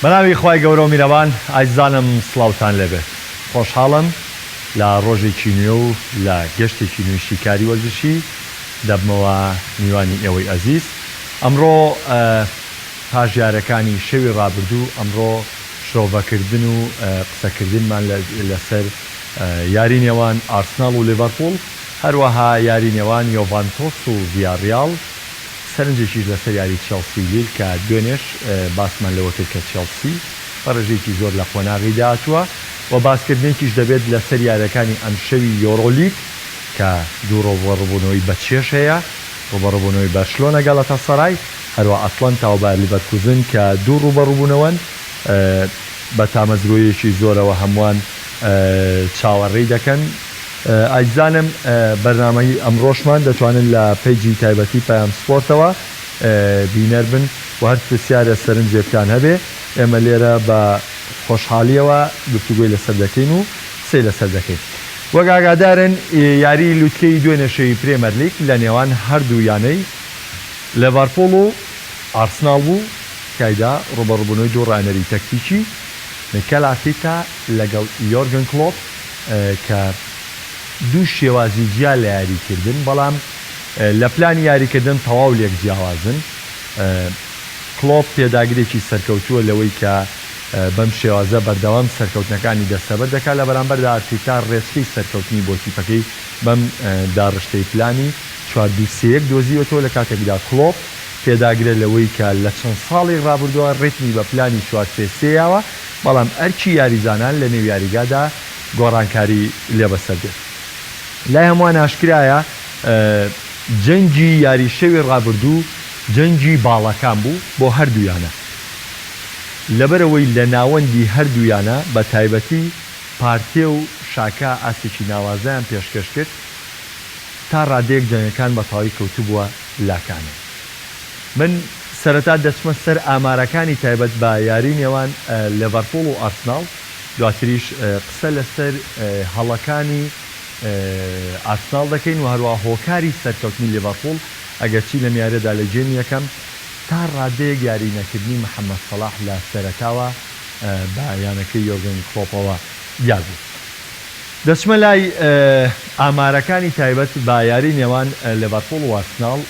بەناوی خوای گەورەو میرەبان ئازیزانم سڵاوتان لێبێت خۆشحاڵم لە ڕۆژێکی نوێ و لە گەشتێکی نوێی شیکاری وەرزشی دەبمەوە میوانی ئێوەی ئەزیز ئەمڕۆ پاش یارەکانی شەوی ڕابردوو ئەمڕۆ شرۆڤەکردن و قسەکردنمان لەسەر یاری نێوان ئارسناڵ و لیڤەرپوڵ هەروەها یاری نێوان یۆڤانتۆس و ڤیاڕیاڵ سەرنجێکیش لەسەر یاری چێڵسی و لیل کە دوێنێش باسمان لەوە کرد کە چێڵسی بە ڕێژەیەکی زۆر لە قۆناغی داهاتووە و باسکردنێکیش دەبێت لەسەر یاریەکانی ئەمشەوی یۆرۆلیگ کە دوو ڕووبەڕووبوونەوەی بەچێژ هەیە، ڕووبەڕووبوونەوەی بەرشلۆنە گالاتاسارای، هەروەها ئەتڵەنتا و بایەر لیڤەرکوزن کە دوو ڕووبەڕووبوونەوەن بە تامەزرۆییەکی زۆرەوە هەمووان چاوەڕێی دەکەن. ئازیزانم بەرنامەی ئەمڕۆشمان دەتوانن لە پەیجی تایبەتی پەیام سپۆرتەوە بینەر بن و هەر پرسیارێ سەرنجێکتان هەبێ ئێمە لێرە بە خۆشحاڵیەوە گفتوگۆی لەسەر دەکەین و قسەی لەسەر دەکەین. وەک ئاگادارن یاری لوتکەی دوێنێ شەوی پرێمەرلیگ لە نێوان هەردوو یانەی لێڤەرپوڵ و ئارسناڵ بوو، تیایدا ڕوبەڕوبوونەوەی دوو ڕاهێنەری تەکتیکی میکێل ئارتیتا لەگەڵ یۆرگن کلۆپ کە دوو شێوازی جیا لە یاریکردن بەڵام لە پلانی یاریکردن تەواو لێک جیاوازن. کلۆپ پێداگرێکی سەرکەوتووە لەوەی کە بەم شێوازە بەردەوام سەرکەوتنەکانی دەستەبەر دەکات، لە بەرامبەردا ئارتیتا رێچکەی سەرکەوتنی بۆ تیپەکەی بەم داڕشتەی پلانی چوار دوو سێ یەک دۆزیوەتەوە، لە کاتێکدا کلۆپ پێداگرە لەوەی کە لە چەند ساڵی رابردووە ریتمی بە پلانی چوار سێ سێ یاوە، بەڵام ئەرکی یاریزانان لە نێو یاریگادا گۆڕانکاری لێ بەسەر دێت. لای هەمووان ئاشکرایە جەنگی یاری شەوی رابردوو جەنگی باڵەکان بوو بۆ هەردوو یانە، لەبەرئەوەی لە ناوەندی هەردوو یانە بە تایبەتی پارتێ و شاکا ئاستێکی ناوازەیان پێشکەش کرد، تا رادەیەک جەنگەکان بە تەواوی کەوتبووە لاکانەوە. من سەرەتا دەچمە سەر ئامارەکانی تایبەت بە یاری نێوان لێڤەرپوڵ و ئارسناڵ، دواتریش قسە لەسەر هەڵەکانی ئارسناڵ دەکەین و هەروەها هۆکاری سەرکەوتنی لیڤەرپوڵ، ئەگەرچی لەم یاریەدا لە گێمی یەکەم تا ڕادەیەک یاری نەکردنی محەمەد سەڵاح لە سەرەتاوە بە یانەکەی یۆرگن کلۆپەوە دیار بوو. دەچمە لای ئامارەکانی تایبەت بە یاری نێوان لێڤەرپوڵ و ئارسناڵ،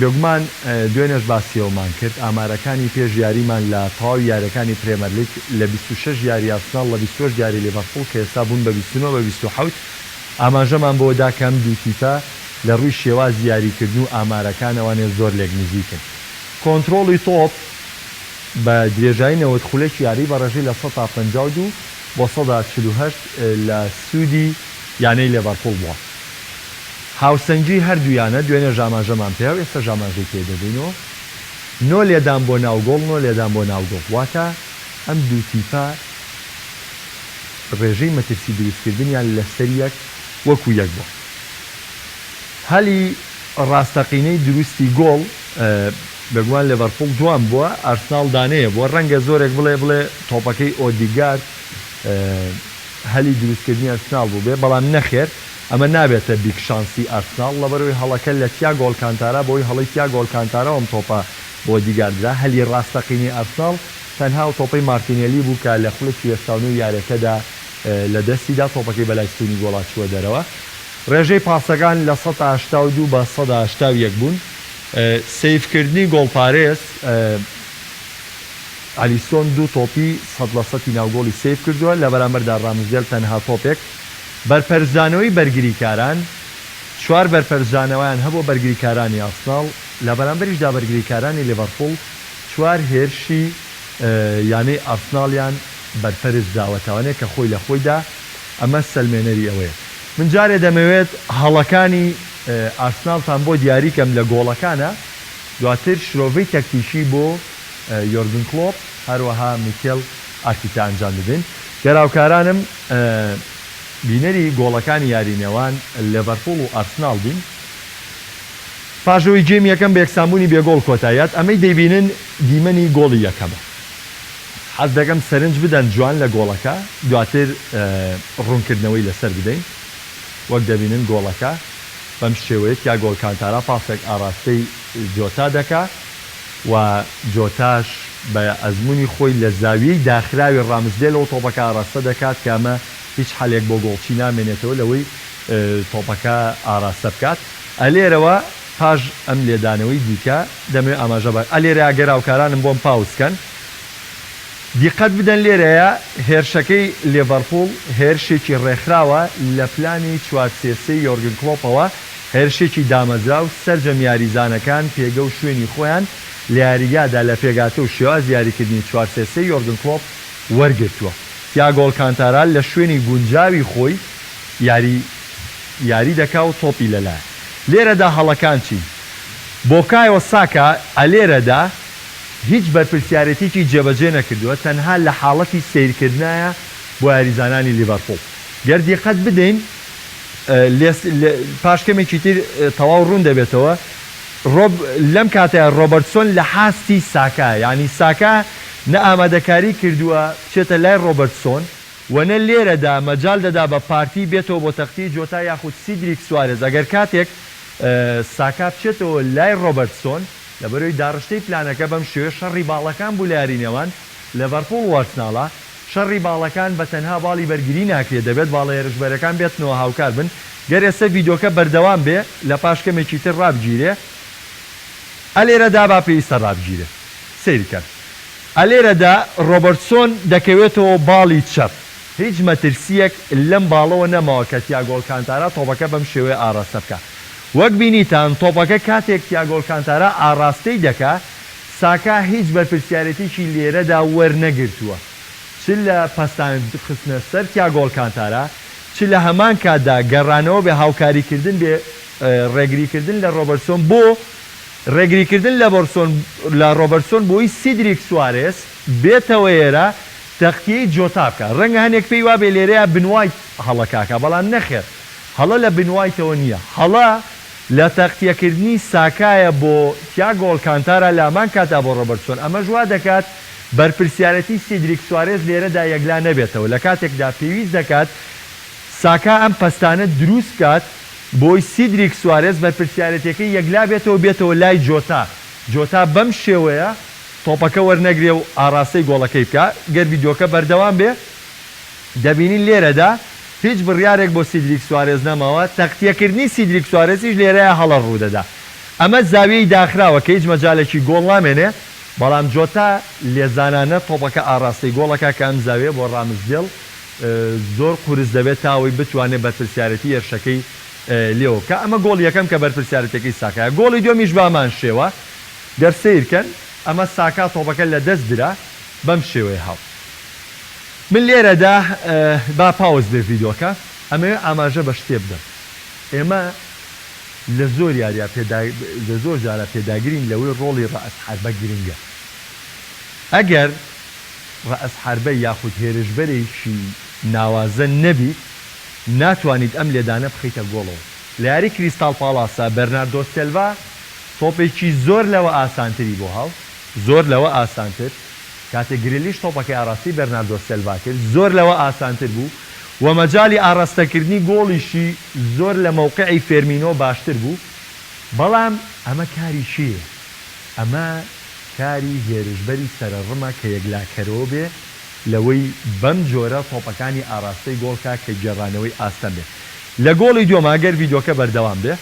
بێگومان دوێنێش باسی ئەومان کرد، ئامارەکانی پێش یاریمان لە تەواوی یاریەکانی پرێمەرلیگ لە 26 یاری ئارسناڵ لە 28 یاری لیڤەرپوڵ کە ئێستا بوون بە 29 بە 27 ئاماژەمان بەوە دا کە ئەم دوو تیپە لە ڕووی شێوازی یاریکردن و ئامارەکانەوانێ زۆر لێک نزیکن. کۆنترۆڵی تۆپ بە درێژایی 90 خولەکی یاری بە ڕێژەی 52% بۆ 48% لە سوودی یانەی لێڤەرپوڵ بووە. هاوسەنگی هەردوو یانە دوێنێش ئاماژەمان پێیا و ئێستاش ئاماژەی پێ دەدەینەوە، نۆ لێدان بۆ ناو گۆڵ، نۆ لێدان بۆ ناو گۆڵ، واتە ئەم دوو تیپە ڕێژەی مەترسی دروستکردنیان لەسەریەک وەکو یەک بووە. هەلی ڕاستەقینەی دروستی گۆڵ، بێگومان لێڤەرپوڵ دووەم بووە، ئارسناڵ دانەیە بووە، ڕەنگە زۆرێک بڵێ بڵێ تۆپەکەی ئۆدیگارد هەلی دروستکردنی ئەرسناڵ بووبێ، بەڵام نەخێر ئەمە نابێتە big chance ی ئارسناڵ، لەبەرئەوەی هەڵەکە لە تیاگۆ ئۆلکانتارا، بەهۆی هەڵەی تیاگۆ ئۆلکانتاراوە ئەم تۆپە بۆ ئۆدیگارد درا، هەلی ڕاستەقینەی ئارسناڵ تەنها ئەو تۆپەی مارتینێلی بوو کە لە خولەکی 89 یاریەکەدا لە دەستی دا، تۆپەکەی بەلای ستوونی گۆڵا چووە دەرەوە. ڕێژەی پاسەکان 82% بە 81% بوون. save کردنی گۆڵپارێز ئەلیسۆن دوو تۆپی سەد لە سەتی ناو گۆڵی save کردووە، لە بەرامبەردا ڕامزدێل تەنها تۆپێک. بەرپەرچدانەوەی بەرگریکاران، چوار بەرپەرچدانەوەیان هەبووە بەرگریکارانی ئارسناڵ، لە بەرامبەریشدا بەرگریکارانی لیڤەرپوڵ چوار هێرشی یانەی ئارسناڵیان بەرپەرچ داوەتەوانێ کە خۆی لە خۆیدا ئەمە سەلمێنەری ئەوەیە. من جارێ دەمەوێت هەڵەکانی ئارسناڵتان بۆ دیاری کەم لە گۆڵەکانا، دواتر شرۆڤەی تەکتیکی بۆ یۆرگن کلۆپ هەروەها میکێل ئارتیتا ئەنجام دەدەین. گەر هاوکارانم بینەری گۆڵەکانی یاری نێوان لێڤەرپوڵ و ئارسناڵ بین، پاش ئەوەی گێمی یەکەم بە یەکسانبوونی بێ گۆڵ کۆتایی هات، ئەمەی دەیبینن دیمەنی گۆڵی یەکەمە. حەز دەکەم سەرنج بدەن جوان لە گۆڵەکە، دواتر ڕوونکردنەوەی لەسەر بدەین. وەک دەبینن گۆڵەکە بەم شێوەیە تیاگۆ ئەلکانتارا پاسێک ئاڕاستەی جۆتا دەکا و جۆتاش بە ئەزموونی خۆی لە زاویەی داخراوی ڕامسدێلەوە تۆپەکە ئاراستە دەکات کە ئەمە هیچ حەلێک بۆ گۆڵچی نامێنێتەوە لەوەی تۆپەکە ئاراستە بکات. ئەلێرەوە پاش ئەم لێدانەوەی دیکە دەمەوێت ئاماژە بە ئەلێرەیا گەر هاوکارانم بۆم pause کەن دیقەت بدەن لێرەیە هێرشەکەی لێڤەرپوڵ هێرشێکی ڕێکخراوە لە پلانی چوار سێ سێی یۆرگن کڵۆپەوە هێرشێکی دامەزراو سەرجەم یاریزانەکان پێگە و شوێنی خۆیان لە یاریگادا لە پێکهاتە و شێوازی یاریکردنی چوار سێ سێی یۆرگن کڵۆپ وەرگرتووە. تیاگۆ ئالکانتارا لە شوێنی گونجاوی خۆی یاری یاری دەکا و تۆپی لەلایە. لێرەدا هەڵەکان چین؟ بوکایۆ ساکا ئەلێرەدا هیچ بەرپرسیارێتیکی جێبەجێ نەکردووە، تەنها لە حاڵەتی سەیرکردنایە بۆ یاریزانانی لیڤەرپوڵ. گەر دیقەت بدەین پاش کەمێکی تر تەواو ڕوون دەبێتەوە ڕۆب لەم کاتەیا ڕۆبەرتسۆن لە حاستی ساکایە یانی ساکا نە ئامادەکاری کردووە بچێتە لای ڕۆبەرتسۆن و نە لێرەدا مەجال دەدا بە پارتی بێتەوە بۆ تەختیی جۆتا یاخود سیدریک سوارێز ئەگەر کاتێک ساکا بچێتەوە لای ڕۆبەرتسۆن لەبەرئەوەی داڕشتەی پلانەکە بەم شێوەیە شەڕی باڵەکان بوو لە یاری نێوان لێڤەرپوڵ و ئەرسناڵا شەڕی باڵەکان بە تەنها باڵی بەرگری ناکرێ دەبێت باڵە هێرشبەرەکان بێتنەوە هاوکار بن گەر ئێستە ڤیدۆکە بەردەوام بێ لە پاش کەمێکی تر ڕابگیرێ ئەلێرەدا با پێویستە ڕابگیرێ سەیری کەن ئەلێرەدا ڕۆبەرتسۆن دەکەوێتەوە باڵی چەپ هیچ مەترسیەک لەم باڵەوە نەماوە کە تیاگۆ ئالکانتارا تۆپەکە بەم شێوەیە ئاڕاستە بکا وەک بینیتان تۆپەکە کاتێک تیاگۆ ئالکانتارا ئاڕاستەی دەکا ساکا هیچ بەرپرسیارێتیکی لێرەدا وەرنەگرتووە، چ لە پەستان خستنە سەر تیاگۆ ئالکانتارا، چ لە هەمان کاتدا گەڕانەوە بێ هاوکاریکردن بێ ڕێگریکردن لە ڕۆبەرتسۆن بۆ ڕێگریکردن لە بۆرسۆن لە ڕۆبەرتسۆن بۆی سیدریک سوارێس بێتەوە ئێرە تەختیەی جۆتا بکا. ڕەنگە هەنێک پێی وابێ لێرەیا بن وایت هەڵەکاکا، بەڵام نەخێر هەڵە لە بن وایتەوە نییە، هەڵە لە تەغتیەکردنی ساکایە بۆ تیاگۆ ئالکانتارا لە هەمان کاتدا بۆ ڕۆبەرتسۆن، ئەمەش وا دەکات بەرپرسیارێتی سیدریک سوارێز لێرەدا یەکلا نەبێتەوە، لە کاتێکدا پێویست دەکات ساکا ئەم پەستانە دروست بکات بۆی سیدریک سوارێز بەرپرسیارێتیەکەی یەکلا بێتەوە بێتەوە لای جۆتا، جۆتا بەم شێوەیە تۆپەکە وەرنەگرێ و ئاڕاستەی گۆڵەکەی بکا، گەر ڤیدیۆکە بەردەوام بێ. دەبینین لێرەدا هیچ بڕیارێک بۆ سیدریک سوارێز نەماوە، تەغتیەکردنی سیدریک سوارێزیش لێرەیا هەڵە ڕوودەدا. ئەمە زاویەی داخراوە کە هیچ مەجالێکی گۆڵ نامێنێ، بەڵام جۆتا لێزانانە تۆپەکە ئاڕاستەی گۆڵ ئەکا کە ئەم زاویەیە بۆ ڕامسدێڵ زۆر قورس دەبێت تا ئەوەی بتوانێ بەرپرسیارێتی هێرشەکەی لێوە بکا. ئەمە گۆڵی یەکەم کە بەرپرسیارێتیەکەی ساکایە. گۆڵی دووەمیش بەهەمان شێوە گەر سەیرکەن ئەمە ساکا تۆپەکە لەدەست درا بەم شێوەیە هاو. من لێرەدا با pause بێ ڤیدۆکە ئەمەوێ ئاماژە بە شتێ بدەم ئێمە لە زۆر یاریا پێدا لە زۆر جارا پێداگرین لەوەی ڕۆڵی ڕەئس حەربە گرنگە ئەگەر ڕەئس حەربە یاخود هێرشبەرێکی ناوازە نەبیت ناتوانیت ئەم لێدانە بخەیتە گۆڵەوە لە یاری کریستاڵ پاڵاسا بەرناردۆ سێلڤا تۆپێکی زۆر لەوە ئاسانتری بۆ هاو زۆر لەوە ئاسانتر کاتێک گریلیش تۆپەکەی ئاراستەی بێرناردۆ سێلڤا کرد، زۆر لەوە ئاسانتر بوو و مەجالی ئاراستەکردنی گۆڵیشی زۆر لە مەوقعی فێرمینۆ باشتر بوو، بەڵام ئەمە کاری کێیە؟ ئەمە کاری هێرشبەری سەرەڕمە کە یەکلاکەرەوە بێ لەوەی بەم جۆرە تۆپەکانی ئاراستەی گۆڵ کا کە گێڕانەوەی ئاستەم بێ لە گۆڵی دووەم گەر ڤیدۆکە بەردەوام بێ.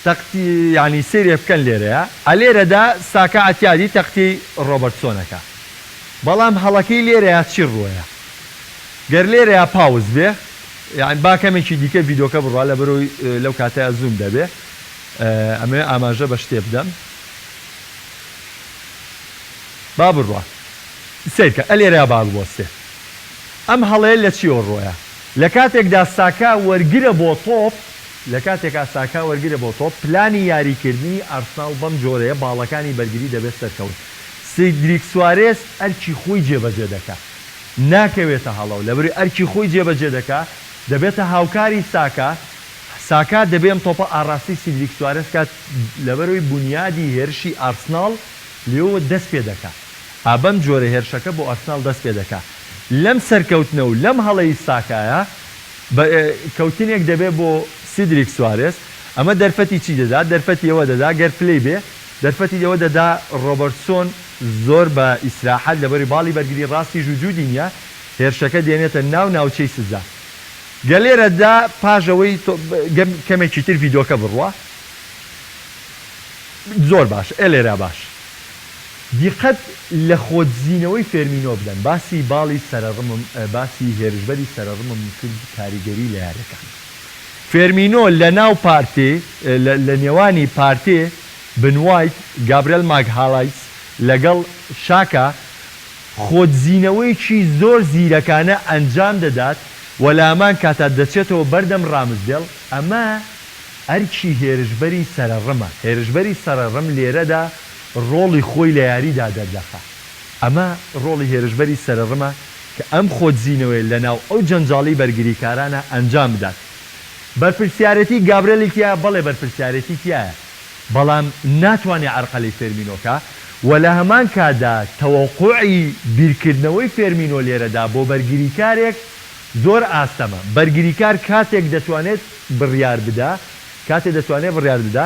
تەقتی یانی سەیرێ بکەن لێرەیا ئەلێرەدا ساکا عەتیادی تەقتی ڕۆبەرتسۆن ئەکا بەڵام هەڵەکەی لێرەیا چی ڕوەیە گەر لێرەیا pause بێ یان با کەمێکی دیکە ڤیدۆکە بڕوا لەبەرەوەی لەو کاتەیا zoom دەبێ ئەمەوێ ئاماژە بە شتێ بدەم با بڕوا سەیرکە ئەلێرەیا با بوەستێ ئەم هەڵەیە لە چیەوە ڕۆیە لە کاتێکدا ساکا وەرگرە بۆ تۆپ لە کاتێکا ساکا وەرگرە بۆ تۆپ، پلانی یاریکردنی ئارسناڵ بەم جۆرەیە، باڵەکانی بەرگری دەبێت سەرکەون. سیدریک سوارێز ئەرکی خۆی جێبەجێ دەکا. ناکەوێتە هەڵەوە. لەبەرئەوەی ئەرکی خۆی جێبەجێ دەکا، دەبێتە هاوکاری ساکا. ساکا دەبێ ئەم تۆپە ئاڕاستەی سیدریک سوارێز بکات، لەبەرئەوەی بونیادی هێرشی ئارسناڵ لێوە دەست پێ دەکا. ئا بەم جۆرە هێرشەکە بۆ ئارسناڵ دەست پێ دەکا. لەم سەرکەوتنە و لەم هەڵەی ساکایە، بە کەوتنێک دەبێت بۆ سیدریک سوارێز، ئەمە دەرفەتی چی دەدات؟ دەرفەتی ئەوە دەدات گەر play بێ. دەرفەتی ئەوە دەدا ڕۆبەرتسۆن زۆر بە ئیسراحەت لەبەری باڵی بەرگری ڕاستیش وجودی نیە هێرشەکە دێنێتە ناو ناوچەی سزا. گە لێرەدا پاش ئەوەی کەمێکی تر ڤیدۆکە بڕوا زۆر باش ئێ لێرا باش دیقەت لە خۆدزینەوەی فێرمینۆ بدەن باسی باڵی سەرەڕمم باسی هێرشبەری سەرەڕمم کرد کاریگەری لە یاریەکان فێرمینۆ لە ناو پارتێ لە نێوانی پارتێ بن وایت گابرێل ماگهالایس لەگەڵ شاکا خۆدزینەوەیەکی زۆر زیرەکانە ئەنجام دەدات و لە هەمان کاتا دەچێتەوە بەردەم ڕامسدێڵ، ئەمە ئەرکی هێرشبەری سەرەڕمە، هێرشبەری سەڕەڕم لێرەدا ڕۆڵی خۆی لە یاریدا دەردەخا، ئەمە ڕۆڵی هێرشبەری سەرەڕمە کە ئەم خۆدزینەوەیە لەناو ئەو جەنجاڵی بەرگریکارانە ئەنجام بدات. بەرپرسیارێتی گابرێلی تیایە، بەڵێ بەرپرسیارێتی تیایە، بەڵام ناتوانێ عەرقەلەی فێرمینۆ کا و لە هەمان کاتدا تەوەقوعی بیرکردنەوەی فێرمینۆ لێرەدا بۆ بەرگریکارێک زۆر ئاستەمە. بەرگریکار کاتێک دەتوانێت بڕیار بدا کاتێ دەتوانێت بڕیار بدا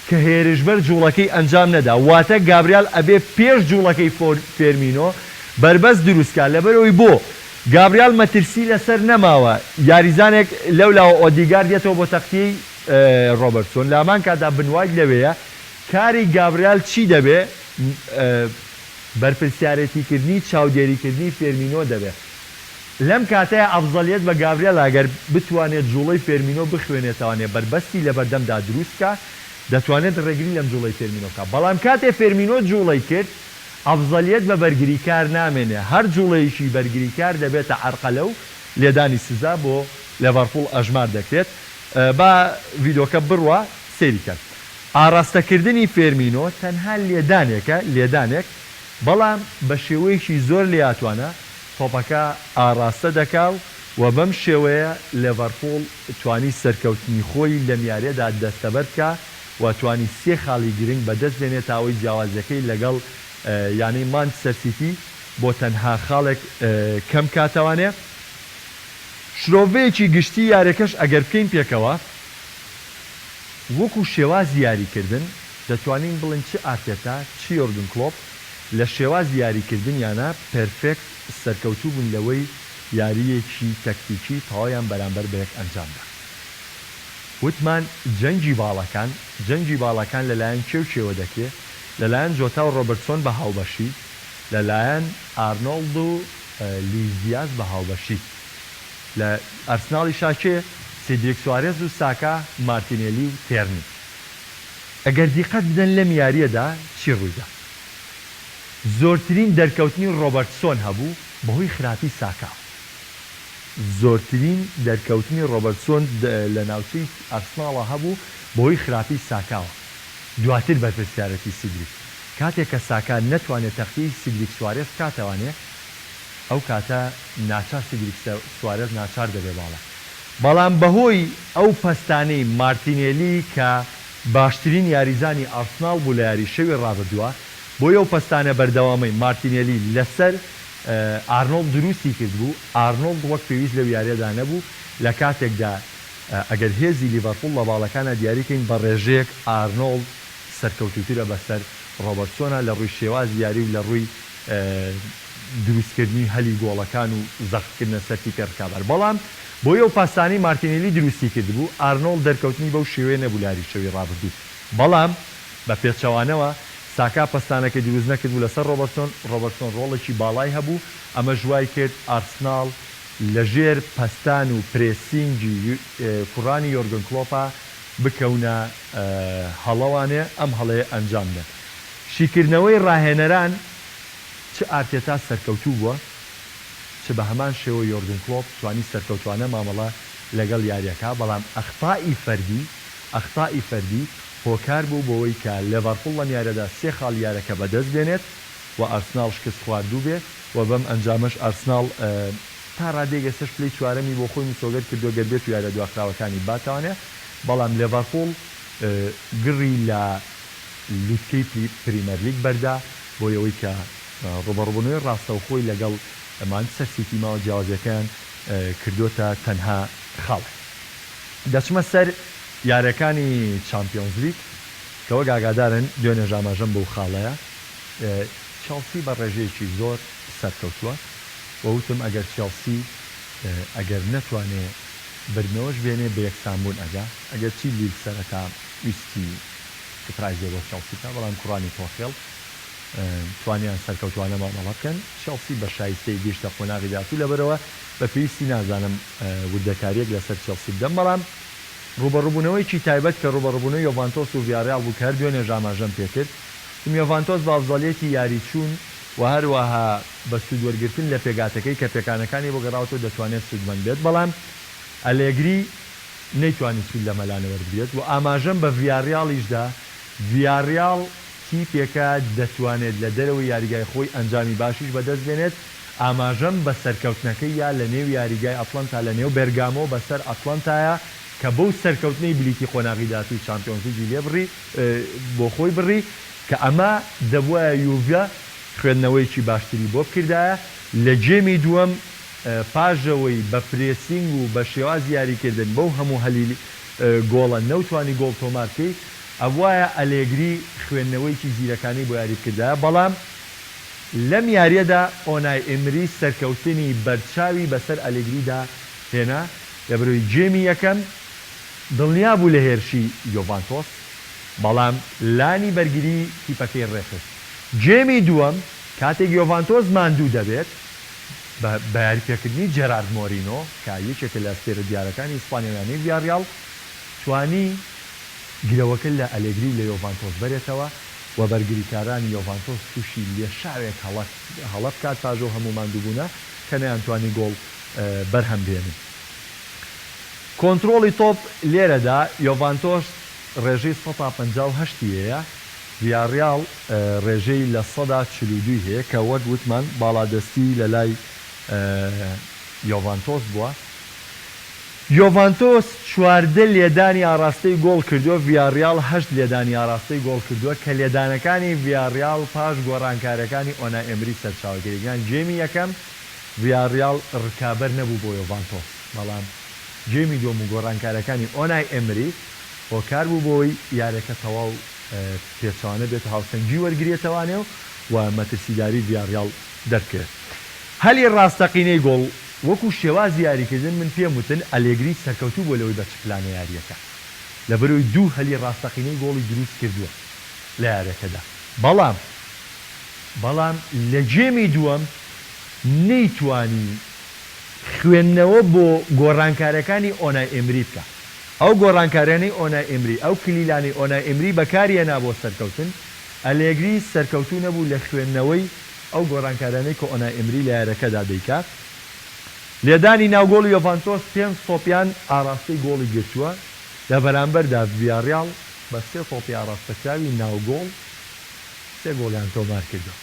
کە هێرشبەر جوڵەکەی ئەنجام نەدا واتە گابریال ئەبێ پێش جوڵەکەی فێرمینۆ بەربەست دروست کا لەبەرئەوەی بۆ گابریال مەترسی لەسەر نەماوە یاریزانێک لەولاوە ئۆدیگارد یەتەوە بۆ تەختیەی ڕۆبەرتسۆن لە هەمان کاتدا بن وایت لەوێیە، کاری گابریال چی دەبێ؟ بەرپرسیارێتیکردنی چاودێریکردنی فێرمینۆ دەبێ. لەم کاتەیا ئەفزەلیەت بە گابریالە گەر بتوانێت جوڵەی فێرمینۆ بخوێنێتەوانێ بەربەستی لەبەردەمدا دروست بکا دەتوانێت ڕێگری لەم جوڵەی فێرمینۆ بکا بەڵام کاتێ فێرمینۆ جوڵەی کرد ئەفزەلیەت بە بەرگریکار نامێنێ هەر جوڵەیەکی بەرگریکار دەبێتە عەرقەلە و لێدانی سزا بۆ لێڤەرپوڵ ئەژمار دەکرێت. با ڤیدۆکە بڕوا سەیری کەن. ئاڕاستەکردنی فێرمینۆ تەنها لێدانێکە، لێدانێک، بەڵام بە شێوەیەکی زۆر لێهاتوانە تۆپەکە ئاڕاستە دەکا و بەم شێوەیە لێڤەرپوڵ توانی سەرکەوتنی خۆی لەم یاریەدا دەستەبەر بکا و توانی سێ خاڵی گرنگ بەدەست بێنێ تا ئەوەی جیاوازیەکەی لەگەڵ یانەی مانچستەر سیتی بۆ تەنها خاڵێک کەم کاتەوانێ. شرۆڤەیەکی گشتی یاریەکەش ئەگەر بکەین پێکەوە، وەکو شێوازی یاریکردن دەتوانین بڵێین چ ئارتێتا چ یۆرگن کلۆپ لە شێوازی یاریکردنیانا پێرفێکت سەرکەوتوو بوون لەوەی یارییەکی تەکتیکی تەواویان بەرامبەر بەیەک ئەنجامدا. وتمان جەنگی باڵەکان، جەنگی باڵەکان لەلایەن کێ و کێوە دەکرێ؟ لەلایەن جۆتا و رۆبرتسۆن بە هاوبەشی، لەلایەن ئارنۆڵد و لویس دیاز بە هاوبەشی. لە ئارسناڵیشا کێ؟ سیدریک سوارێز و ساکا، مارتینێلی و تێرنی. ئەگەر دیقەت بدەن لەم یارییەدا چی ڕوویدا؟ زۆرترین دەرکەوتنی ڕۆبەرتسۆن هەبوو بەهۆی خراپی ساکاوە. زۆرترین دەرکەوتنی ڕۆبەرتسۆن لە ناوچەی ئارسناڵا هەبوو بەهۆی خراپی ساکاوە. دواتر بەرپرسیارەتی سیدریک. کاتێک کە ساکا نەتوانێت تەختیی سیدریک سوارێز بکاتەوانێ، ئەو کاتە ناچار سیدریک سوارێز ناچار دەبێ باڵا. بەڵام بەهۆی ئەو پەستانەی مارتینێلی کە باشترین یاریزانی ئارسناڵ بوو لە یاری شەوی ڕابردووە، بۆی ئەو پەستانە بەردەوامەی مارتینێلی لەسەر ئارنۆڵد دروستی کردبوو، ئارنۆڵد وەک پێویست لەو یاریەدا نەبوو، لە کاتێکدا ئەگەر هێزی لیڤەرپوڵ لە باڵەکانا دیاری کەین بە ڕێژەیەک ئارنۆڵد سەرکەوتووترە بەسەر ڕۆبەرتسۆنا لە ڕووی شێوازی یاری و لە ڕووی دروستکردنی هەلی گۆڵەکان و زەختکردنە سەر تیپی ڕکابەر بەڵام بۆی ئەو پاسانەی مارتینێلی دروستی کردبوو ئارنۆڵد دەرکەوتنی بەو شێوەیە نەبوو لە یاری شەوی ڕابردوو بەڵام بە پێچەوانەوە ساکا پەستانەکەی دروست نەکردبوو لەسەر ڕۆبەرتسۆن ڕۆبەرتسۆن ڕۆڵێکی باڵای هەبوو ئەمەش وای کرد ئارسناڵ لەژێر پەستان و پرێسینگی کوڕانی یۆرگن کلۆپا بکەونە هەڵەوانێ ئەم هەڵەیە ئەنجام بدەن. شیکردنەوەی ڕاهێنەران، چ ئارتێتا سەرکەوتوو بووە، چ بە هەمان شێوە یۆرگن کلۆپ توانی سەرکەوتوانە مامەڵە لەگەڵ یارییەکە، بەڵام ئەخطائی فەردی ئەخطائی فەردی هۆکار بوو بۆوەی کە لێڤەرپوڵ لەم یاریەدا سێ خاڵی یارەکە بەدەست بێنێت و ئارسناڵ شکستخواردوو بێ و بەم ئەنجامەش ئارسناڵ تا ڕادەیەک ئێستەش پلەی چوارەمی بۆ خۆی مسۆگەر کردووە گەر بێتو یاریە دواخراوەکانی باتوانێ بەڵام لێڤەرپوڵ گڕی لە لوتکەی پریمەرلیگ بەردا بۆ ئەوەی کە ڕوبەڕوبونەوەی ڕاستەوخۆی لەگەڵ مانچستەر سیتی ماوە جیاوازیەکەیان کردۆتە تەنها خاڵێک. دەچمە سەر یاریەکانی چامپیۆنزلیگ. کە وەک ئاگادارن دوێنێش ئاماژەم بەو خاڵەیە چێڵسی بە ڕێژەیەکی زۆر سەرکەوتووە و وتم ئەگەر چێڵسی ئەگەر نەتوانێ بردنەوەش بێنێ بە یەکسانبوون ئەگا، ئەگەرچی لیل سەرەتا ویستی سوپرایزێ بۆ چێڵسی بکا بەڵام کوڕانی تۆخێڵ توانیان سەرکەوتوانە مامەڵە بکەن، چێڵسی بە شایستەیی گەیشتە قۆناغی داهاتوو لەبەرئەوە بە پێویستی نازانم وردەکارییەک لەسەر چێڵسی بدەم بەڵام ڕووبەڕووبوونەوەیەکی تایبەت کە ڕووبەڕووبوونەوەی یۆڤانتۆس و ڤیاڕیاڵ بوو کە هەر دوێنێش ئاماژەم پێکرد وتم یۆڤانتۆس بە ئەفزەڵیەتی یاری چوون و هەروەها بە سوود وەرگرتن لە پێکهاتەکەی کە پێکانەکانی بۆ گەڕاوەتەوە دەتوانێت سوودمەند بێت بەڵام ئەلێگری نەیتوانی سوود لەمە لانە وەربگرێت و ئاماژەم بە ڤیاڕیاڵیش دا ڤیاڕیاڵ تیپێکە دەتوانێت لە دەرەوەی یاریگای خۆی ئەنجامی باشیش بەدەست بێنێت ئاماژەم بە سەرکەوتنەکەی یا لە نێو یاریگای ئەتڵەنتا لە نێو بێرگامۆ بەسەر ئەتڵەنتایە کە بەو سەرکەوتنەی بلیتی قۆناغی داهاتووی چامپیۆنزلیگی لێ بڕی بۆ خۆی بڕی کە ئەمە دەبوایە یوڤە خوێندنەوەیەکی باشتری بۆ بکردایە لە گێمی دووەم پاشئەوەی بە پرێسینگ و بە شێوازی یاریکردن بەو هەموو هەلی گۆڵە نەوتوانی گۆڵ تۆمار بکەی ئەبوایە ئەلێگری خوێندنەوەیەکی زیرەکانەی بۆ یاری بکردایە بەڵام لەم یاریەدا ئۆنای ئێمری سەرکەوتنی بەرچاوی بەسەر ئەلێگریدا هێنا لەبەرئەوەی گێمی یەکەم دڵنیا بوو لە هێرشی یۆڤانتۆس بەڵام لانی بەرگری تیپەکەی ڕێکخست گێمی دووەم کاتێک یۆڤانتۆس ماندوو دەبێت بە بەیاریپێکردنی جێرارد مۆرینۆ کە یەکێکە لە ئەستێرە دیارەکانی ئیسپانیا و یانەی ڤیاڕیاڵ توانی گرەوەکە لە ئەلێگری و لە یۆڤانتۆس بەرێتەوە و بەرگریکارانی یۆڤانتۆس تووشی لێشاوێک هەڵە هەڵە بکات پاش ئەو هەموو ماندووبوونە کە نەیانتوانی گۆڵ بەرهەم بهێنن. کۆنترۆڵی تۆپ لێرەدا یۆڤانتۆس ڕێژەی 58% ی هەیە، ڤیاڕیاڵ ڕێژەی 42% ی هەیە کە وەک وتمان باڵادەستی لەلای یۆڤانتۆس بووە. یۆڤانتۆس 14 لێدانی ئاڕاستەی گۆڵ کردووە، ڤیاڕیاڵ هەشت لێدانی ئاڕاستەی گۆڵ کردووە، کە لێدانەکانی ڤیاڕیاڵ پاش گۆڕانکارییەکانی ئۆنای ئێمری سەرچاوەگرێک یان گێمی یەکەم ڤیاڕیاڵ ڕکابەر نەبوو بۆ یۆڤانتۆس، بەڵام گێمی دووەم و گۆڕانکارییەکانی ئۆنای ئێمری هۆکار بوو بۆوەی یاریەکە تەواو پێچەوانە بێت و هاوسەنگی وەرگرێتەوانێ و مەترسیداری ڤیاڕیاڵ دەربکەوێت. هەلی ڕاستەقینەی گۆڵ وەکو شێوازی یاریکردن من پێم وتن ئەلێگری سەرکەوتوو بووە لەوەی بە چ پلانە یاریەکە لەبەرئەوەی دوو هەلی ڕاستەقینەی گۆڵی دروست کردووە لە یارەکەدا بەڵام بەڵام لە گێمی دووەم نەیتوانی خوێندنەوە بۆ گۆڕانکارەکانی ئۆنای ئێمری بکا ئەو گۆڕانکاریانەی ئۆنای ئێمری ئەو کلیلانەی ئۆنای ئێمری بەکاریهێنا بۆ سەرکەوتن ئەلێگری سەرکەوتوو نەبوو لە خوێندنەوەی ئەو گۆڕانکاریانەی کە ئۆنای ئێمری لە یاریەکەدا دەیکات. لێدانی ناو گۆڵی یۆڤانتۆس پێنج تۆپیان ئاراستەی گۆڵی گرتووە، لە بەرامبەردا ڤیاڕیاڵ بە سێ تۆپی ئاراستەکراوی ناو گۆڵ سێ گۆڵیان تۆمارکردووە.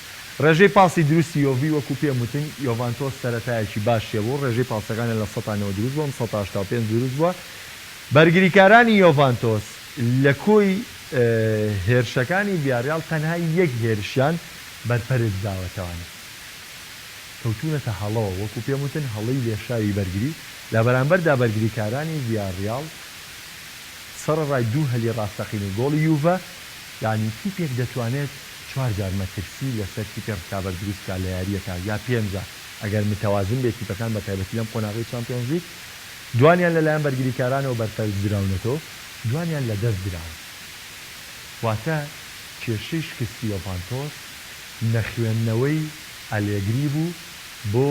رێژەی پاسی دروستی یۆڤی وەکو پێم وتن یۆڤانتۆس سەرەتایەکی باشی هەبوو، رێژەی پاسەکانیان 90% دروست بووە، 85% دروست بووە. بەرگریکارانی یۆڤانتۆس لە کۆی هێرشەکانی ڤیاڕیاڵ تەنها یەک هێرشیان بەرپەرچ داوەتەوانێ کەوتوونەتە هەڵەوە، وەکو پێم وتن هەڵەی لێشاوی بەرگری، لە بەرامبەردا بەرگریکارانی ڤیاڕیاڵ سەڕەڕای دوو هەلی ڕاستەقینەی گۆڵی یوڤە، یانی تیپێک دەتوانێت چوار جار مەترسی لەسەر تیپی ڕکابەر دروست بکات لە یارییەکە یا پێنج جار ئەگەر متەوازن بێت تیپەکان بەتایبەتی لەم قۆناغەی چامپیۆنزلیگ، دوانیان لەلایەن بەرگریکارانەوە بەرپەرچ دراونەتەوە، دوانیان لەدەست دراون. واتە کێشەی شکستی یۆڤانتۆس نەخوێندنەوەی ئەلێگری بوو بۆ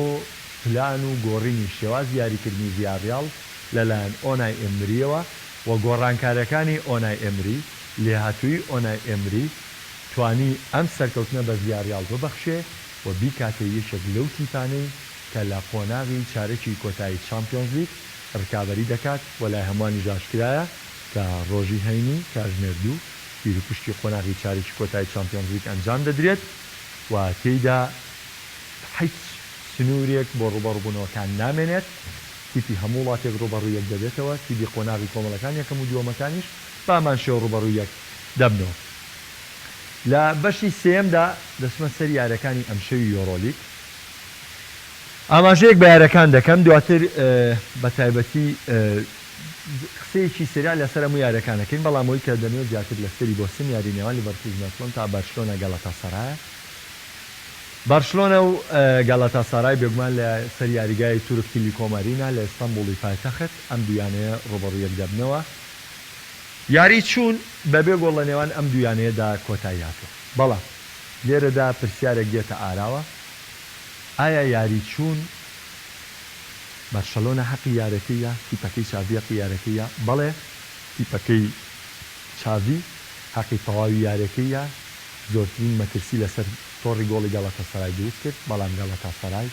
پلان و گۆڕینی شێوازی یاریکردنی ڤیاڕیاڵ لەلایەن ئۆنای ئێمرییەوە و گۆڕانکارییەکانی ئۆنای ئێمری، لێهاتوویی ئۆنای ئێمری توانی ئەم سەرکەوتنە بە ڤیاڕیاڵ ببەخشێ و بیکاتە یەکێک لەو تیپانەی کە لە قۆناغی چارەکی کۆتایی چامپیۆنزلیگ رکابەری دەکات و لای هەمووانیش ئاشکرایە کە رۆژی هەینی کاژمێر دوو تیروپشکی قۆناغی چارەکی کۆتایی چامپیۆنزلیگ ئەنجام دەدرێت و تێیدا هیچ سنوورێک بۆ رووبەڕووبوونەوەکان نامێنێت، تیپی هەموو وڵاتێک رووبەڕووی یەک دەبێتەوە، تیپی قۆناغی کۆمەڵەکان یەکەم و دووەمەکانیش بەهەمان شێوە رووبەڕووی یەک دەبنەوە. لە بەشی سێیەمدا دەچمە سەر یارییەکانی ئەمشەوی یۆرۆلیگ. ئاماژەیەک بە یارییەکان دەکەم، دواتر بە تایبەتی. قسەیەکی سەریع لەسەر هەموو یاریەکان ئەکەین، بەڵام ئەوەی کە دەمەوێت زیاتر لەسەری بۆستم یاری نێوان لیڤەرپوول ئەتڵەنتا بەرشلۆنە گالاتاسارایە. بەرشلۆنە و گالاتاسارای بێگومان لە سەر یاریگای تورک تیلیکۆم ئەرینا لە ئیستەنبوڵی پایتەخت ئەم دوو یانەیە ڕووبەڕوو یەک دەبنەوە. یاری چوون بەبێ گۆڵ لە نێوان ئەم دوو یانەیەدا کۆتایی هاتووە، بەڵام لێرەدا پرسیارێک دێتە ئاراوە، ئایا یاری چوون بەرشەلۆنە هەقی یارەکەیە، تیپەکەی چاڤی هەقی یارەکەیە؟ بەڵێ تیپەکەی چاڤی هەقی تەواوی یارەکەیە، زۆرترین مەترسی لەسەر تۆڕی گۆڵی گەڵەتەسەرای دروست کرد، بەڵام گەڵەتاسەرای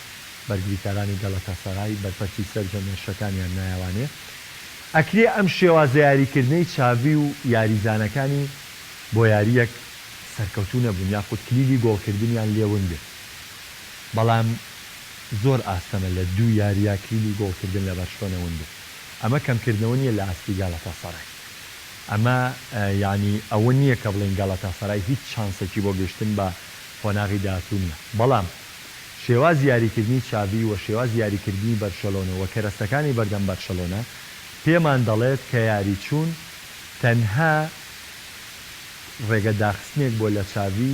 بەرگریکارانی گەڵەتاسەرای بەرپەرچی سەرجەم هێرشەکانیان نایەوانێ. ئەکرێ ئەم شێوازە یاریکردنەی چاڤی و یاریزانەکانی بۆ یارییەک سەرکەوتوو نەبوون یاخود کلیلی گۆڵکردنیان لێ ون بێت، بەڵام زۆر ئاستەمە لە دوو یارییا کلیلی گۆڵکردن لە بەرشلۆنە ون بێت. ئەمە کەمکردنەوە نییە لە ئاستی گالاتاسەرای. ئەمە یانی ئەوە نییە کە بڵێین گالاتاسەرای هیچ چانسێکی بۆ گەیشتن بە قۆناغی داهاتوو نییە، بەڵام شێوازی یاریکردنی چاڤی و شێوازی یاریکردنی بەرشەلۆنە و کەرەستەکانی بەردەم بەرشەلۆنە پێمان دەڵێت کە یاریچوون تەنها ڕێگە داخستنێک بووە لە چاڤی،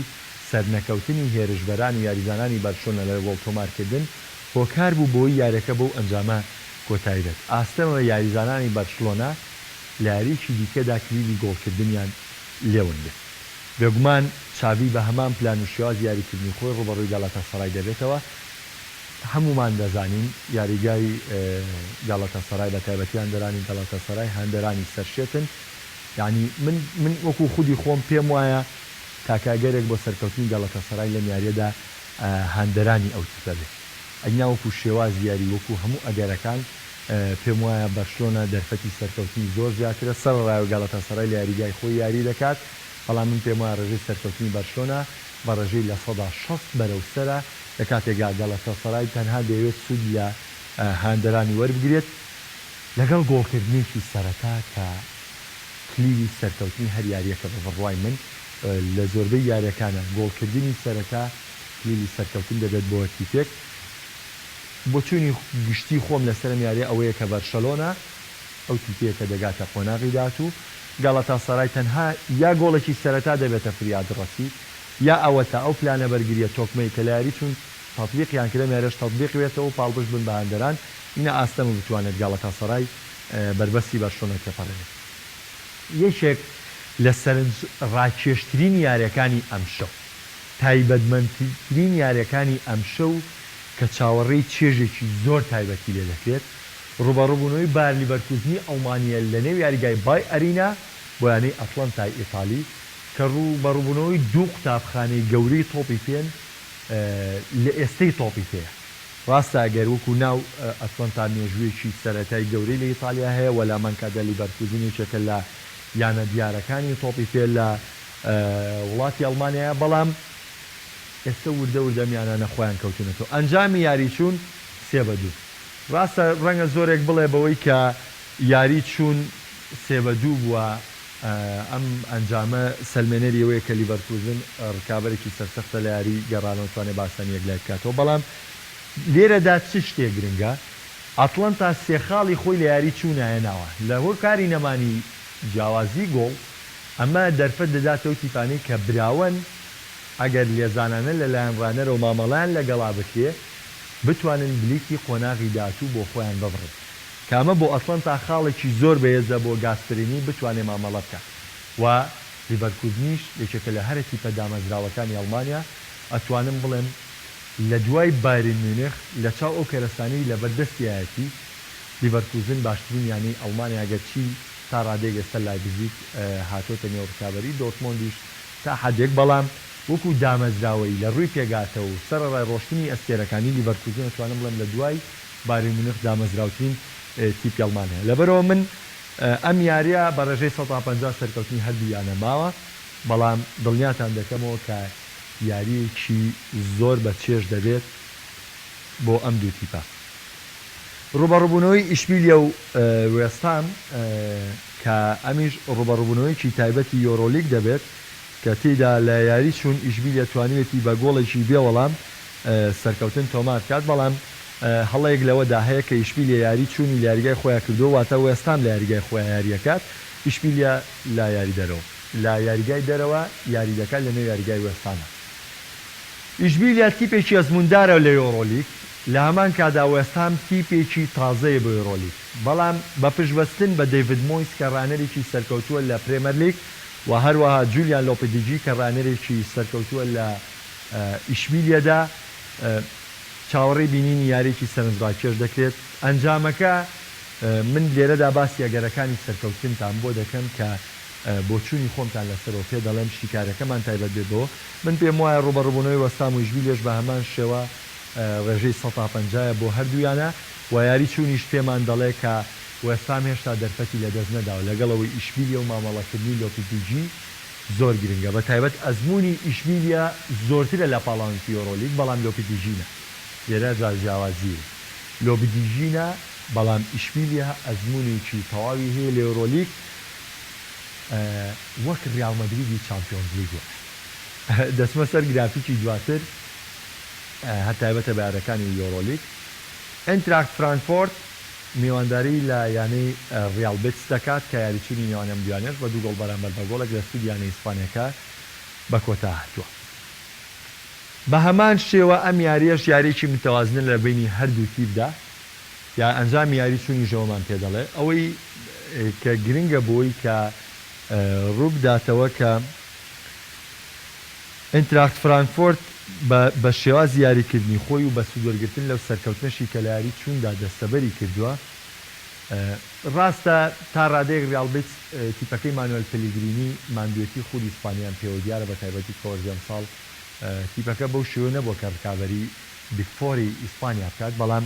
سەرنەکەوتنی هێرشبەران و یاریزانانی بەرشلۆنە لە گۆڵ تۆمارکردن هۆکار بوو بۆی یاریەکە بەو ئەنجامە کۆتایی بێت. ئاستەمە یاریزانانی بەرشلۆنە لە یارییەکی دیکەدا کلیلی گۆڵکردنیان لێ ون بێت. بێگومان چاڤی بە هەمان پلان و شێوازی یاریکردنی خۆی ڕووبەڕووی گالاتاسەرای دەبێتەوە. هەموومان دەزانین یاریگای گالاتاسەرای بە تایبەتی هاندەرانی گالاتاسەرای هاندەرانی سەرشێتن. یانی من من وەکو خودی خۆم پێم وایە تاکە ئەگەرێک بۆ سەرکەوتنی گالاتاسەرای لەم یارییەدا هاندەرانی ئەو تیپە بێت. ئەگینا وەکو شێوازی یاری وەکو هەموو ئەگەرەکان پێم وایە بەرشلۆنە دەرفەتی سەرکەوتنی زۆر زیاترە، سەرەڕای ئەوەی گالاتاسەرای لە یاریگای خۆی یاری دەکات، بەڵام من پێم وایە ڕێژەی سەرکەوتنی بەرشلۆنە بە ڕێژەی 60% بەرەو سەرە، لە کاتێکا گالاتاسەرای تەنها دەیەوێت سوود لە هاندەرانی وەربگرێت، لەگەڵ گۆڵکردنێکی سەرەتا کە کلیلی سەرکەوتنی هەر یارییەکە بە بڕوای من لە زۆربەی یارییەکانا گۆڵکردنی سەرەتا کلیلی سەرکەوتن دەبێت بۆ تیپێک. بۆچوونی گشتی خۆم لەسەر ئەم یارییە ئەوەیە کە بەرشەلۆنە ئەو تیپەیە کە دەگاتە قۆناغی داهاتوو، گالاتاسارای تەنها یا گۆڵێکی سەرەتا دەبێتە فریادڕەسی یا ئەوەتا ئەو پلانە بەرگرییە تۆکمەی کە لە یاری چوون تەتبیقیان کرد ئەم یاریەش تەتبیق بێتەوە و پاڵپشت بن بە هاندەران ئینا ئاستەمە بتوانێت گالاتاسارای بەربەستی بەرشلۆنە تێپەڕێنێت. یەکێک لە سەرنجڕاکێشترین یارییەکانی ئەمشەو. تایبەتمەندترین یارییەکانی ئەمشەو کە چاوەڕێی چێژێکی زۆر تایبەتی لێدەکرێت، ڕووبەڕووبوونەوەی بایەر لیڤەرکوزنی ئەڵمانییە لەنێو یاریگای بای ئەرینا بۆ یانەی ئەتڵەنتای ئیتالی، کە ڕووبەڕووبوونەوەی دوو قوتابخانەی گەورەی تۆپی پێن لە ئێستەی تۆپی پێ. ڕاستە ئەگەر وەکو ناو ئەتڵەنتا مێژوویەکی سەرەتای گەورەی لە ئیتالیا هەیە و لامانکادا لیڤەرکوزن یەکێکە لە یانە دیارەکانی تۆپی پێ لە وڵاتی ئەڵمانیایە، بەڵام ئێستە وردە وردە ئەم یانانە خۆیان کەوتوونەتەوە. ئەنجامی یاری چوون 3-2. ڕاستە ڕەنگە زۆرێک بڵێ بەوەی کە یاری چوون 3-2 بووە، ئەم ئەنجامە سەلمێنەری ئەوەیە کە لیڤەرکوزن ڕکابەرێکی سەرسەختە لە یاری گەڕانەوە توانێ بە ئاسانی یەکلای بکاتەوە، بەڵام لێرەدا چ شتێک گرنگە؟ ئەتڵەنتا سێ خاڵی خۆی لە یاری چوونا هێناوە لە هۆکاری نەمانی جیاوازی گۆڵ، ئەمە دەرفەت دەداتە ئەو تیپانەی کە براوەن ئەگەر لێزانانە لەلایەن ڕانەرەوە مامەڵەیان لەگەڵا بکرێ بتوانن بلیتی قۆناغی داهاتوو بۆ خۆیان ببڕن کە ئەمە بۆ ئەتڵەنتا خاڵێکی زۆر بەهێزە بۆ گاسپرینی بتوانێ مامەڵە بکات و لیڤەرکوزنیش یەکێکە لە هەرە تیپە دامەزراوەکانی ئەڵمانیا ئەتوانم بڵێم لە دوای بایرن میونخ لە چاو ئەو کەرەستانەی لەبەردەستیایەتی لیڤەرکوزن باشترین یانەی ئەڵمانیا گەرچی تا ڕادەیەک ئێستا لایپزیگ هاتۆتە نێو ڕکابەری دۆرتمۆندیش تا حەدێک، بەڵام وەکو دامەزراوەیی لە ڕووی پێکهاتە و سەرەڕای ڕۆشتنی ئەستێرەکانی لیڤەرکوزن ئەتوانم بڵێم لە دوای بایرن میونخ دامەزراوترین تیپی ئەڵمانیایە. لەبەرئەوە من ئەم یارییە بە ڕێژەی 50% سەرکەوتنی هەردوو یانە ماوە، بەڵام دڵنیاتان دەکەمەوە کە یارییەکی زۆر بە چێژ دەبێت بۆ ئەم دوو تیپە. ڕووبەڕووبوونەوەی ئیشبیلیە و وێستهام کە ئەمیش ڕووبەڕووبوونەوەیەکی تایبەتی یۆرۆلیگ دەبێت کە تێیدا لە یاری چوون ئیشبیلیە توانیویەتی بە گۆڵێکی بێ وەڵام سەرکەوتن تۆمار بکات بەڵام هەڵەیەک لەوەدا هەیە کە ئیشبیلیە یاری چوونی لە یاریگای خۆیان کردووە، واتە وێستهام لە یاریگای خۆیان یارییەکات، ئیشبیلیە لە یاری دەرەوە لە یاریگای دەرەوە یاری دەکات لە نێو یاریگای وێستهامە. ئیشبیلیە تیپێکی ئەزمووندارە لە یۆرۆلیگ، لە هەمان کاتدا وێستهام تیپێکی تازەیە بۆ یۆرۆلیگ، بەڵام بە پشتبەستن بە دەیڤد مۆیس کە ڕانەرێکی سەرکەوتووە لە پرێمەرلیگ و هەروەها جولیان لۆپێتیگی کە ڕانەرێکی سەرکەوتووە لە ئیشبیلیەدا، چاوەڕێی بینینی یارییەکی سەرنجڕاکێش دەکرێت. ئەنجامەکە، من لێرەدا باسی ئەگەرەکانی سەرکەوتنتان بۆ دەکەم کە بۆچوونی خۆمتان لەسەرەوە پێ دەڵێم، شیکارەکەمان تایبەت بێت بەوە. من پێموایە ڕووبەڕووبوونەوەی وەستهام و ئیشبیلیەش بە هەمان شێوە ڕێژەی سەتا پەنجایە بۆ هەردوو یانە و یاری چوونیش پێمان دەڵێ کە وێستهام هێشتا دەرفەتی لەدەست نەداوە لەگەڵ ئەوەی ئیشبیلیە و مامەڵەکردنی لۆپیتیگی زۆر گرنگە بە تایبەت ئەزموونی ئیشبیلیە زۆرترە لە پاڵاوێنتی یۆرۆلیگ بەڵام لۆپیتیگی نا لێرە جا جیاوازی هەیە لۆپیتیگی نا بەڵام ئیشبیلیە ئەزموونێکی تەواوی هەیە لە یۆرۆلیگ وەک ریاڵ مەدریدی چامپیۆنزلیگ وایە دەچمە سەر گرافیکی دواتر هەر تایبەتە بە یارەکانی یۆرۆلیگ. ئێنتراخت فرانکفۆرت میوانداری لە یانەی ریاڵ بێتس دەکات کە یاریچوونی نێوان ئەم دوویانەش بە دوو گۆڵ بەرامبەر بە گۆڵێک لە سوودی یانە ئیسپانیەکە بە کۆتا هاتووە. بە هەمان شێوە ئەم یارییەش یارییەکی متەوازنە لە بەینی هەردوو تیپدا یا ئەنجامی یاری چوونیش ئەوەمان پێ دەڵێ. ئەوەی کە گرنگە بۆی کە رووبداتەوە کە ئینتراخت فرانکفۆرت بە بە شێوازی یاریکردنی خۆی و بە سوودوەرگرتن لەو سەرکەوتنەشی کە لە یاری چووندا دەستەبەری کردووە، ڕاستە تا ڕادەیەک ڕیاڵ بیتس تیپەکەی مانوێل پێلیگرینی ماندوێتی خولی ئیسپانیان پێوە دیارە بە تایبەتی کە وەرزی ئەمساڵ تیپەکە بەو شێوە نەبووە کە ڕکابەری Big Four ی ئیسپانیا بکات بەڵام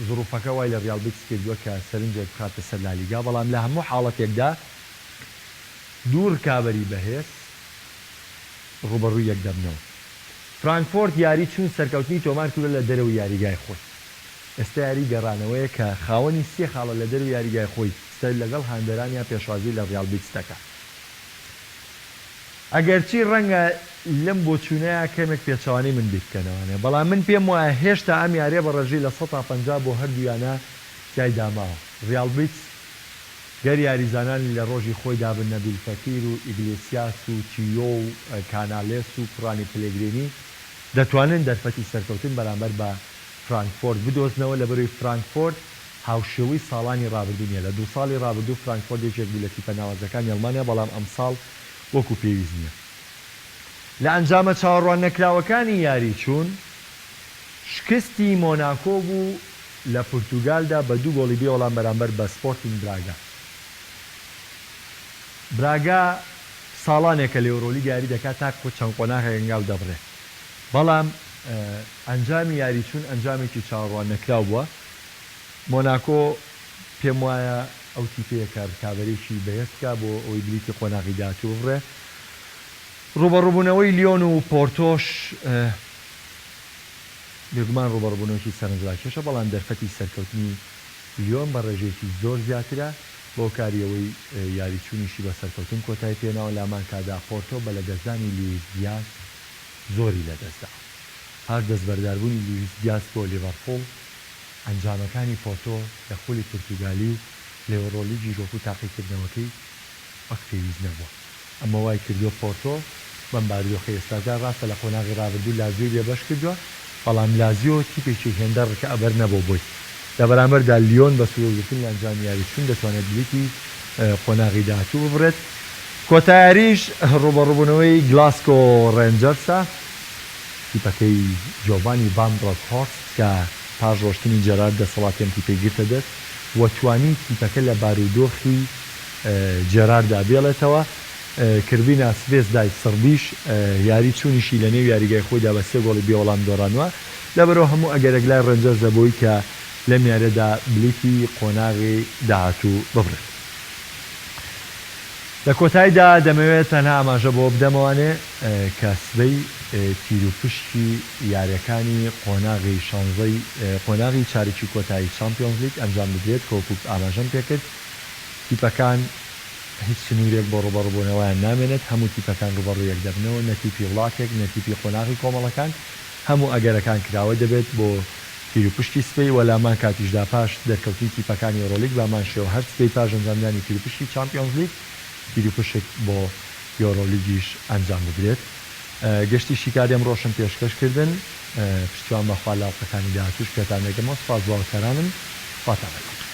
زڕوفەکە وای لە ڕیاڵ بیتس کردووە کە سەرنجێک بخاتە سەر لالیگا بەڵام لە هەموو حاڵەتێکدا دوو ڕکابەری بەهێز ڕووبەڕووی یەک دەبنەوە. فرانکفۆرت یاری چوون سەرکەوتنی تۆمارکردووە لە دەرەوەی یاریگای خۆی. ئێستا یاری گەڕانەوەیە کە خاوەنی سێ خاڵە لە دەرەوەی یاریگای خۆی سەر لەگەڵ هاندەرانیا پێشوازی لە ڕیاڵ بیتس دەکات. ئەگەرچی ڕەنگە لەم بۆچوونەیا کەمێک پێچەوانەی من بیربکەنەوانێ، بەڵام من پێم وایە هێشتا ئەم یارییە بە ڕێژەی 50% بۆ هەردوو یانە تیایدا ماوە. ڕیاڵ بیتس گەر یاریزانانی لە ڕۆژی خۆیدا بن نەبیل فەکیر و ئیگلێسیاس و تیۆ و کانالێس و کوڕانی پلێگرینی دەتوانن دەرفەتی سەرکەوتن بەرامبەر بە فرانکفۆرت بدۆزنەوە لەبەرەوەی فرانکفۆرت هاوشێوەی ساڵانی ڕابردوو نیە لە دووساڵی ڕابردوو فرانکفۆرت یەکێک بوو لە تیپە ناوازەکانی ئەڵمانیا بەڵام ئەمساڵ وەکو پێویست نیە لە ئەنجامە چاوەڕوان نەکراوەکانی یاری چوون شکستی مۆناکۆ بوو لە پورتوگالدا بە دوو گۆڵی بێ وەڵام بەرامبەر بە سپۆرتینگ براگا. براگا ساڵانێکە لە یۆرۆلیگ یاری دەکات تا چەند قۆناغێک هەنگاو دەبڕێت، بەڵام ئەنجامی یاری چوون ئەنجامێکی چاوەڕوان نەکراو بووە. مۆناکۆ پێموایە ئەو تیپەیە کە رکابەرێکی بەهێز بکات بۆ ئەوەی بلیتی قۆناغی داهاتوو ببڕێ. رووبەڕووبوونەوەی لیۆن و پۆرتۆش بێگومان ڕووبەڕووبوونەوەیەکی سەرنجڕاکێشە، بەڵام دەرفەتی سەرکەوتنی لیۆن بە ڕێژەیەکی زۆر زیاترە، بەهۆکاری ئەوەی یاری چوونیشی بە سەرکەوتن کۆتای پێناوە، لامانکادا پۆرتۆ بە لەدەستدانی لویس دیاز زۆری لەدەستداوە. پاش دەستبەرداربوونی لویس دیاز بۆ لیڤەرپوڵ، ئەنجامەکانی پۆرتۆ لە خولی پورتوگالی و لە یۆرۆلیگیش وەکو تاقیکردنەوەکەی وەک پێویست نەبووە. ئەمە وای کردووە پۆرتۆ بەم بارودۆخەی ئێستاشدا راستە لە قۆناغی رابردوو لازیۆی بێبەش کردووە، بەڵام لازیۆ تیپێکی هێندە رکابەر نەبووە بۆی. لە بەرامبەردا لیۆن بە سوودوەرگرتن لە ئەنجامی یاری چوون دەتوانێت بلیتی قۆناغی داهاتوو ببڕێت. کۆتا یاریش رووبەڕووبوونەوەی گلاسکۆ رێنجەرسە، تیپەکەی جۆڤانی ڤان برۆکهۆرست کە پاش رۆشتنی جێرارد دەسەڵاتی ئەم تیپەی گرتە دەست و توانی تیپەکە لە بارودۆخی جێراردا بێڵێتەوە، کرڤینا سڤێزدای سڕبیش یاری چوونیشی لە نێو یاریگای خۆیدا بە سێ گۆڵی بێوەڵام دۆڕانوە، لەبەرئەوە هەموو ئەگەرێک لای ڕێنجەرزە بۆی کە لەم یاریەدا بلیتی قۆناغی داهاتوو ببڕێت. لە کۆتایدا دەمەوێت تەنها ئاماژە بەوە بدەمەوانێ کە سبەی تیروپشکی یاریەکانی قۆناغی شانزەی قۆناغی چارەکی کۆتایی چامپیۆنزلیگ ئەنجام دەدرێت کە وەکو ئاماژەم پێکرد تیپەکان هیچ سنوورێک بۆ ڕووبەڕووبوونەوەیان نامێنێت، هەموو تیپەکان ڕووبەڕووی یەک دەبنەوە، نە تیپی وڵاتێک، نە تیپی قۆناغی کۆمەڵەکان، هەموو ئەگەرەکان کراوە دەبێت بۆ تیروپشکی سبەی و لەهەمان کاتیشدا پاش دەرکەوتنی تیپەکانی یۆرۆلیگ بەهەمان شێوە هەر سبەی پاش ئەنجامدانی تیروپشکی چامپیۆنزلیگ تیروپشک بۆ یۆرۆلیگیش ئەنجام دەدرێت. گەشتی شیکاری ئەمڕۆشم پێشکەش کردن. پشتیوان بەخوا لە ئەڵقەکانی داهاتووش پێتان دەگەمەوە. سوپاس بۆ هاوکارانم. خواتان لەگەڵ.